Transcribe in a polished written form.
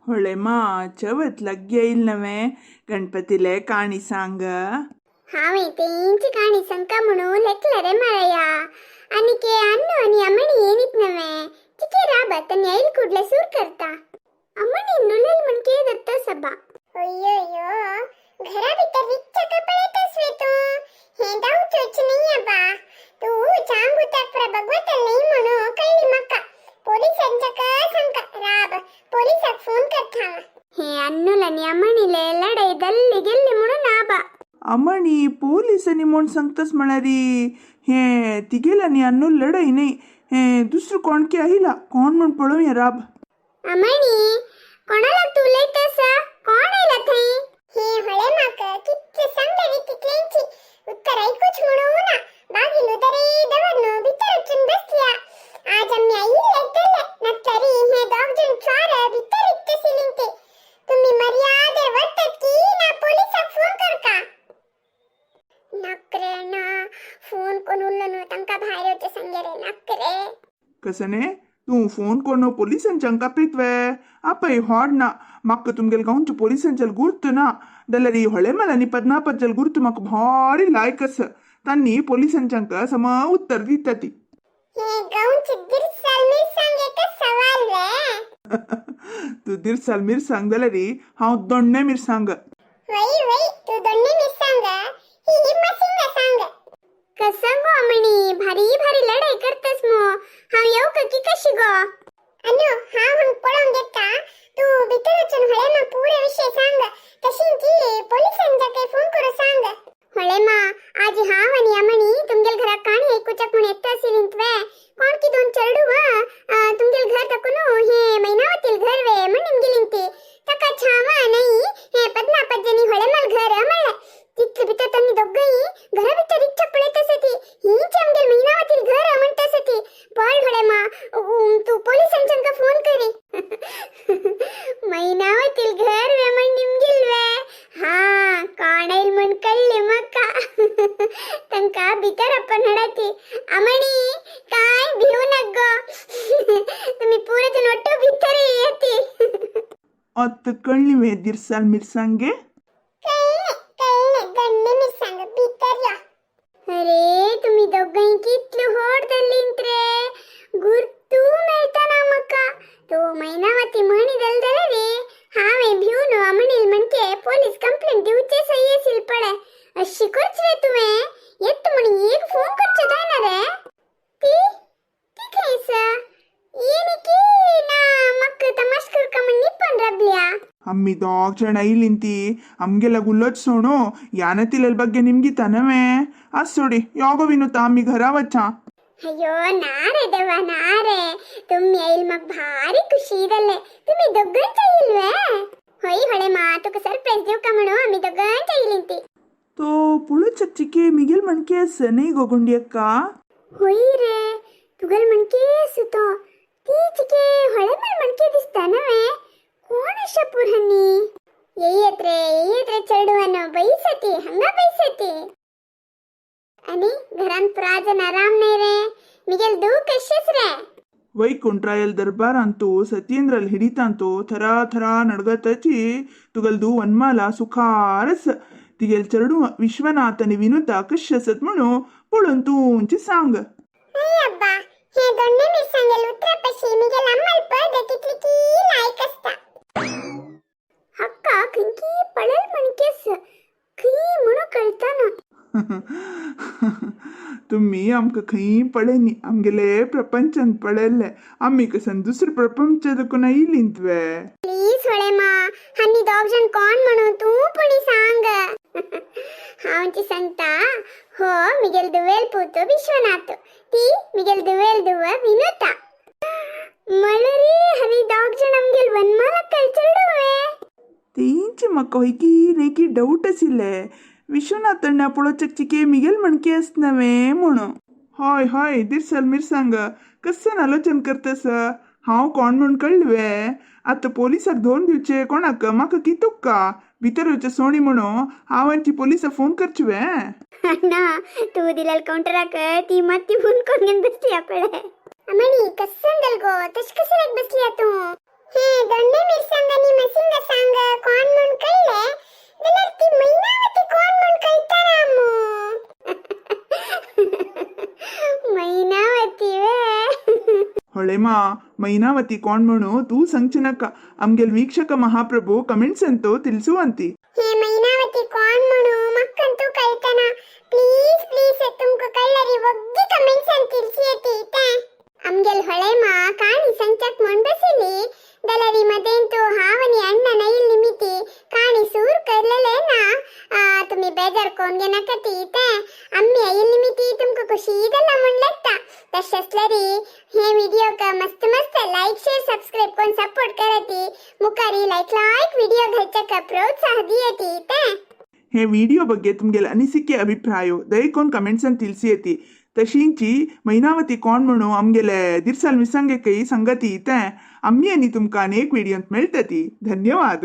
ಹೊಳೆमा चवथ लागीं येयल नवें गणपतीले काणी सांग. हांवें तेंची काणी सांगका म्हणून लेखलं रे मारया. आनी के अण्णू आनी अमणी येनीत नवे चिके राबत आनी येईल कुडले सूर करता. अमणी नुलेल म्हणके दत्त सभा. अय्यो, घरा भितर रिच्चा कपडे वे तूं. हें दावचोच न्ही आबा. तूं चांगुताक पुरा भगवतल न्ही म्हणून कळ्ळी म्हाका. पोलिसांच्या सांगका राब, पोलिसाक फोन करता. हे अन्नुल आनी अमणीले लढाई दल्ली गेल्ली म्हणून आबा. अमणी पोलिसांनी म्हूण सांगतास म्हळ्यारी हे तिगेल आनी अन्नू लढाई न्ही, हे दुसरं कोण की आयला कोण म्हूण पळोवया राब. अमणी, कोणाला तू उलयतस? कोण आयला थंय? हे होळे म्हाका कितले सांगले तितलेंची उत्तर ऐकूच म्हणू ना. बागील उदरे दवरनु भितर वचून बसल्या. आज आम्ही आयिल्ले तले नतरी हे दोग जण चार भितर इत्ते सिलिंग ते. तुम्ही मर्यादेर वतात की ना पोलिसाक फोन करका? नकरे ना, फोन कोण उरलो न्हू तांकां भायर येवचें सांगे रे. नकरे. कसने तूं फोन कोण पोलिसांच्या कापयत वे? आपय हॉड ना, म्हाका तुमगेल गांवच्या पोलिसांच्या गुर्त ना जाल्यार ही होळेमाल आनी पद्नापज्जल गुर्त म्हाका भारी लायक आसा. तांणी पोलिसांच्यांक सम उत्तर दिता ती. हे गांवची दिरसाल मिरसांग एकच सवाल वे. तूं दिरसाल मिरसांग जाल्यार हांव दोण्णे मिरसांग. वई वई, तू दोन्ही मिरसांग ही मसिंग सांग. कसं गो अमणी, भारी भारी लढाई करतस मो. हांव येऊ का की कशी गो? अनु, हांव हांग पळोवंक येता. तू भितर वचून होळेमा पुरे विषय सांग. तशी की पोलिसांच्या काही फोन करू सांग. होळेमा, आज हांव आनी अमणी तुमगेल घराक काणी ऐकूच्याक म्हूण येता आशिल्लीं. कोण की दोन चेडू तुमगेल घर दाखून हे मैनावतील घर वे म्हण निमगेलीं ती. ताका छावा नाही हे पद्मापज्जनी होळेमाल घर म्हणलें. तितले भितर तांणी दोगांय घरा भितर इच्छा पळयत आसा. हीच आमगेल मैनावतील घर म्हणटा आसा ती. पळ होळेमा, तू पोलिसांच्या फोन करी. मैनावतील घर वे म्हण निमगेल वे. हा, कोण येईल म्हण कळ्ळें म्हाका. तांकां भितर आपण हाडाती. अमणी, काय भिवू नाक गो. तुम्ही पुरे नोट्टो भितर येती. आतां कळ्ळी वे दिरसाल मिरसांगे? कळ्ळें कळ्ळें, दोन्ही मिरसांग भितर या. अरे, तुम्ही दोगांय कितले होड धरलींत रे. गुर्तू मेळटा ना म्हाका. तो मैनावती म्हणी दल रे. हांवें भिवन अमणील म्हणके पोलीस कंप्लेंट दिवचे सही आशिल पळे. अशी करच रे तुवें? येत म्हण एक फोन करचो जायना रे. ती ती खंयसा येनी की ना म्हाका तमाश करका म्हण निपून राबल्या. आम्ही दोग जण आयलीं ती आमगेला गुल्लोच सोणू यानतिलेल ಬಗ್ಗೆ ನಿಮ್ಗೆ ತನವೇ ಅಸ್ಸೋಡಿ ಯಾಗೋ ವಿನುತ आम्ही घरा वचा. अय्यो ना रे देवा, ना रे. तुम्ही येईल मग भारी खुशी जाल्ले. तुम्ही दोगांच्या येईल वे? होय होळे मा, तुका सरप्राईज दिवका म्हणून आम्ही दोगांच्या येईल ती. तो ಪುಳು ಚಚ್ಚಿಕೆ ಮಿಗಿಲ್ ಮಣ್ಕೆ ಅಸ್ಸ न्ही गो गुंडियक्का? होय रे, तुगेल म्हणके आसा तो. ती चिके होळे माल म्हणके दिसता नवे. कोण अशा पुरहनी? येयत रे, येयत रे चेडवानो. बैसती हंगा बैसती. आणि घरान पुराजन आराम नाही रे. मिगेल दू कशीच रे. ವೈಕುಂಠರಾಯಲ್ ದರ್ಬಾರ್ ಅಂತು ಸತ್ಯೇಂದ್ರಲ್ ಹಿಡಿತಾಂತು ಥರ ಥರ ನಡ್ಗತಚಿ. ತುಗಲ್ದು ವನ್ಮಾಲ ಸುಖಾರಸ್. ತಿಗೆಲ್ ಚರಡು ವಿಶ್ವನಾಥನಿ ವಿನುತ ಕಶ್ಯಸತ್ म्हणू पळोवन तूंची सांग. अय्यब्बा, हे दोन्ही मिरसांगेल उतरापाशी मिगेल अम्मल पद तितली की लायक असता. हक्का खंयकी पळल म्हणकेस खंय म्हणू कळतना. तुम्ही आमकां खंय पळयनी, आमगेले प्रपंचान पळयल्ले. आमी कसन दुसरे प्रपंच दाखोवन आयलीं वे? प्लीज होळे मा, हनी दोग जण कोण म्हणू तू पुणी सांग. हांव सांगता. हो मिगेल दुवेल पूत विश्वनाथ, ती मिगेल दुवेल दुव विनुता. मळरी हनी दोग जण आमगेल वनमाला कल्चरडुवे. तेंची म्हाका हयकी रेकी डाऊट आशिल्ले, विश्वनाथ अण्णा पळोवच्याक चिके मिगेल म्हणके आसना वे म्हणून. हय हय दिरसाल मिरसांग, कसन आलोचन करतस? हांव कोण म्हूण कळ्ळें वे? आतां पोलिसाक धरून दिवचे कोणाक म्हाका कितूक का भितर वचचे सोणी म्हणून हांव आमची पोलिसाक फोन करची वे? अण्णा, तू दिलेल काउंटराक ती माती फोन करून घेऊन बसली आपळे. अमणी, कसं गो, तश कसं बसली तू? हे दोन्ही मिरसांगांनी. ಹೊಳೆಮಾ, ಮೈನಾವತಿ ಕೋಣ್ म्हणू तू सांगचे नका, आमगेल वीक्षक महाप्रभू कमेंट्स अंतू ತಿಳಿಸುವಂತಿ. हे ಮೈನಾವತಿ ಕೋಣ್ म्हणू ಮಕ್ಕಂತೂ ಕಳ್ತನ. ಪ್ಲೀಸ್ ಪ್ಲೀಸ್, ತುಮಕು ಕಳ್ಳರಿ ಒಗ್ಗಿ ಕಮೆಂಟ್ಸ್ ಅಂತ ತಿಳಿಸಿಯತಿ. ಅಮ್ಗೆಲ್ ಹೊಳೆಮ ಕಾಣಿ ಸಂಚಕ್ ಮೊಂಡಸಿಲಿ ದಲರಿ ಮದೇಂತು ಹಾವನಿ ಅಣ್ಣನ ಇಲ್ಲಿ ಮಿತಿ ಕಾಣಿ ಸೂರ್ ಕರ್ಲಲೇನಾ. तुम्ही बेजार कोण घेना ती आम्ही येईल निमित्ती तुमका खुशी ಇದೆಲ್ಲ म्हणलेತ್ತ. तशेंच हे व्हिडिओ का मस्त मस्त लाईक, शेअर, सबस्क्राईब कोण सपोर्ट करती. मुखारी लाईक लाईक व्हिडिओ घालच्या प्रोत्साह दियती ते. हे ವಿಡಿಯೋ ಬಗ್ಗೆ ತುಮ್ಗೆಲ್ ಅನಿಸಿಕೆ ಅಭಿಪ್ರಾಯ ದಯಕೊಂಡ್ ಕಮೆಂಟ್ಸ್ ಅಂತ ತಿಳಿಸಿಯತಿ. ತಶೀಂಚಿ ಮೈನಾವತಿ ಕೋಣ್ म्हणू आमगेले दिरसाल मिरसांगे कई संगती इते. आम्ही आणि तुमका अनेक व्हिडिओत मेळटती. धन्यवाद.